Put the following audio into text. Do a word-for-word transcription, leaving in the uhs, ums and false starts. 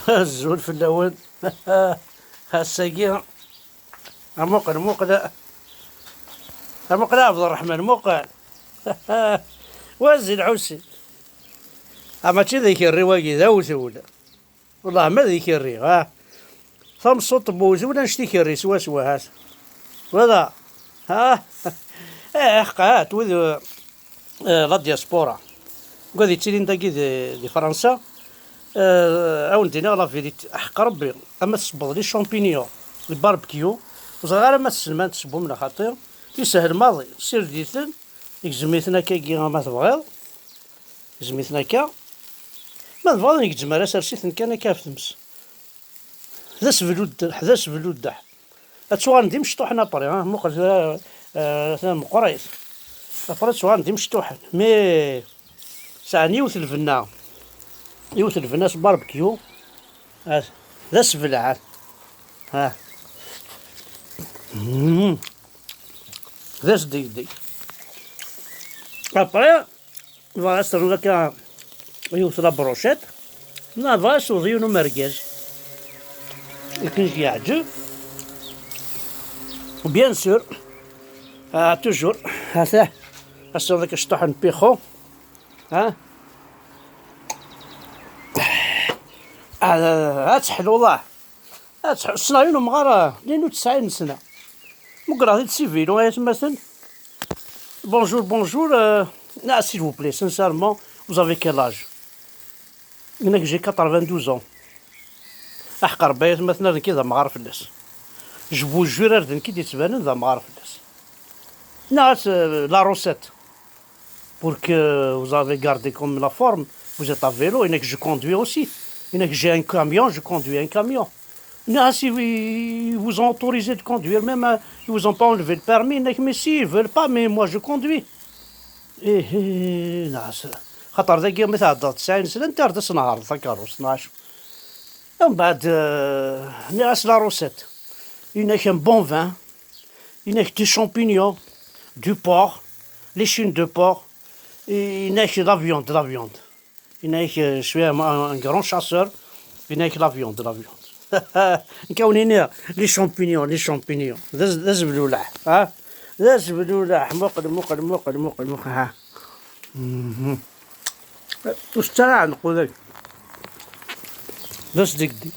Azul fell-awen. Ass-agi, a muqel, muqel, a muqel, a Ɛebderreḥman, muqel. Wazi lɛusi. A, mačči d ikerri wagi, d awtul. Wellah ma d ikerri, ah. Tameṣṣuṭ n wewtul annect ikerri swaswa, hat. Wala. Ha? Eh, ḥqa, hat, wid, eh, la diaspora. Wid yettilin dagi di, di Fransa, eh, a wen-d-iniɣ la vérité, ḥeqq Rebbi, ama tsebbeḍ les champignons, le barbecue, ur ẓriɣ ara ma tessnem ad tessewwem neɣ xaṭi, yeshel maḍi, sired-iten, gzem-iten akkagi ama tebɣiḍ, gzem-iten akka, ma tebɣiḍ ur negzem ara, sers-iten kan akka ɣef tmes. D asbel uddeḥ, d asbel uddeḥ. Ad tuɣalen d imecṭuḥen après, ha, muqel tura, eh, atan meqqrit. Après ad tuɣalen d imecṭuḥen. Mais sɛan yiwet lbenna. Yiwet lbenna s barbecue. Ha, d asbel ɛad. Ha. Mm. D asdegdeg. Après, bɣiɣ ad s-ternuḍ akka yiwet la brochette, neɣ bɣiɣ ad s-tewweḍ yiwen umergaz. Akken i k-yeɛǧeb. Bien sûr. Ah, toujours. Ata. Ad s-ternuḍ akka cṭuḥ n pixu. Ha? Ah, ad teḥlu, lah. Ad tḥ-, ssneɣ yiwen umɣar, ah, linu tesɛin n sna. Mugreɣ-t-id si vélo, ay atmaten. Bonjour, bonjour, euh, ah, s'il vous plaît, sincèrement, vous avez quel âge? Yenna-k, j'ai quatre-vingt-douze ans. Aḥeqq Rebbi, ay atmaten, ar nekki d amɣar fell-as. Je vous jure, ar d nekki d-yettbanen d amɣar fell-as. Nniɣ-as, euh, la recette. Pour que vous avez gardé comme la forme, vous êtes à vélo, il n'est que je conduis aussi. Il n'est que j'ai un camion, je conduis un camion. Non, si vous, ils vous ont autorisé de conduire, même, euh, ils vous ont pas enlevé le permis, il n'est que, mais si, ils veulent pas, mais moi je conduis. Eh, eh, eh, non, c'est- خاطر ذاك يوم تاع الضغط ساعين سنة انت عرض سنة عرض فكروس ناش. ومن بعد، euh, ناس la recette. Il n'est qu'un bon vin. Il n'est que des champignons, du porc, les chines de porc. Il n'est que la viande, la viande. Il n'est que, je suis un, un grand chasseur. Il n'est que la viande, la viande. نكونيني les champignons, les champignons. D az-, d azebluleḥ, ha? D azebluleḥ, muqel, muqel, muqel, muqel, muqel, ha. Mhm. Ur s-ttaraɛ neqqudak. D asdegdeg.